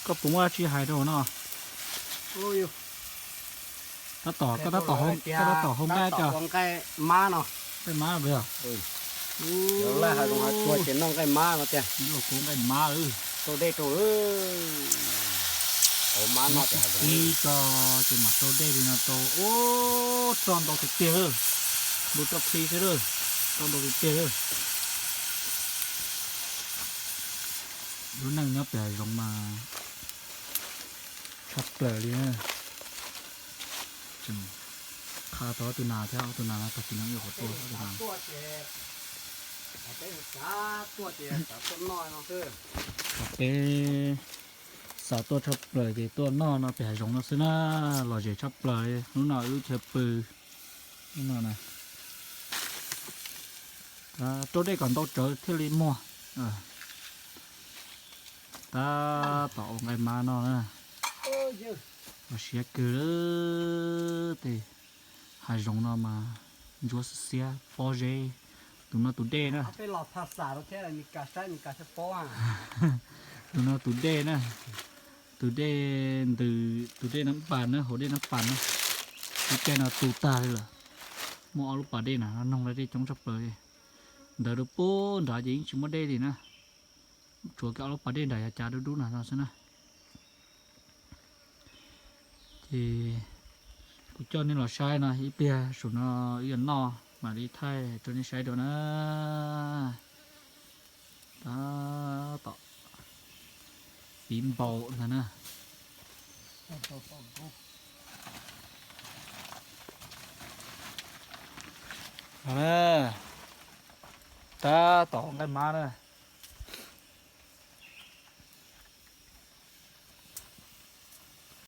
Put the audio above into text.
Koj puas muaj dab tsi hais rau no? Tab tom, koj tab tom hau nqaij, nqaij mab no. Nqaij mab, noj nqaij mab no tiag. Rau dej rau, ib tso ces mam rau dej li no rau, ub, roj ntau tiag tiag, npua roj plig xwb, roj ntau tiag tiag. Lub neej nyob pem hav zoov mas tshaj plaws li na. Tseem qha tau ob tug nas thiab, ob tug nas no tag kis no yuav qhuav tua ob tug nas. Peb xav tuaj tshaj plaws ces tuaj noj no pem hav zoov no xwb na, lom zem tshaj plaws li. Hnub no wb chaw pw, hnub no na, rau dej kom ntau tsawv thiaj li muag. Tab tom ua nqaij mab no na, los siab kawg li. Tej hav zoov no mas ntsuab xiab xiab pob zeb. Tus no tus dej na, tus no tus dej na, tus dej ntws, tus dej Nab Pas na, hauv dej Nab Pas na. Lub caij no tu tag li lawm. Muaj ob lub pas dej na, noog la dej coob tshaj plaws li. Ntawd rau pem nrad ces yeej tsis muaj dej li na. Tshuav kiag ob lub pas dej nram yav cav dub dub na no xwb na. Ces kuv coj nej los saib no, ib pliag saum no wb yuav noj mam li thaij rau nej saib dua na. Tab tom piv npaum ntag na. Tab tom nqaij mab na.